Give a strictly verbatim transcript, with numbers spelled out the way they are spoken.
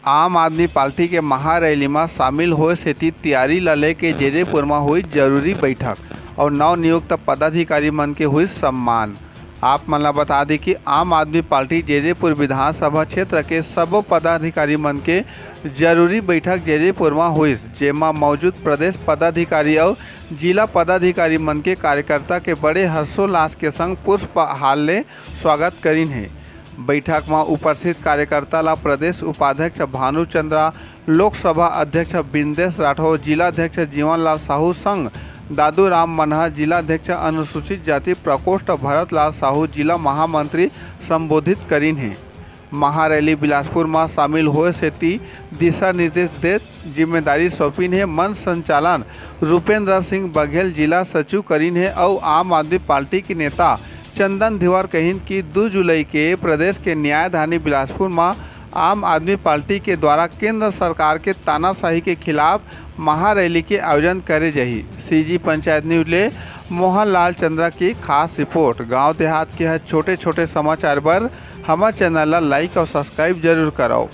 आम आदमी पार्टी के महारैली म शामिल होए सेती तियारी ल लेके जेजेपुर म होइस जरूरी बैठक अउ नवनियुक्त पदाधिकारी मन के होइस सम्मान। आप मन ल बता दी कि आम आदमी पार्टी जेजेपुर विधानसभा क्षेत्र के सबो पदाधिकारी मन के जरूरी बैठक जेजेपुर म होइस, जेमा मौजूद प्रदेश पदाधिकारी अउ जिला पदाधिकारी मन के कार्यकर्ता के बड़े हर्षोल्लास के संग पुष्प हार ले स्वागत करिन हे। बैठक म उपस्थित कार्यकर्ता ल प्रदेश उपाध्यक्ष भानु चंद्रा, लोकसभा अध्यक्ष बिंदेश राठौर, जिला अध्यक्ष जीवन लाल साहू संग दादू राम मनहर, जिला अध्यक्ष अनुसूचित जाति प्रकोष्ठ भरत लाल साहू, जिला महामंत्री संबोधित करिन हे। महारैली बिलासपुर म शामिल होए सेती दिशा निर्देश देत जिम्मेदारी सौंपिन हे। मंच संचालन रूपेंद्र सिंह बघेल, जिला सचिव, करिन हे अउ आम आदमी पार्टी के नेता चंदन धीवर कहिन कि दू जुलाई के प्रदेश के न्यायधानी बिलासपुर म आम आदमी पार्टी के द्वारा केंद्र सरकार के तानाशाही के खिलाफ महारैली के आयोजन करे जाही। सीजी पंचायत न्यूज ले मोहन लाल चंद्रा की खास रिपोर्ट। गांव देहात के हर छोटे छोटे समाचार बर हमर चैनल ला लाइक और सब्सक्राइब जरूर करव।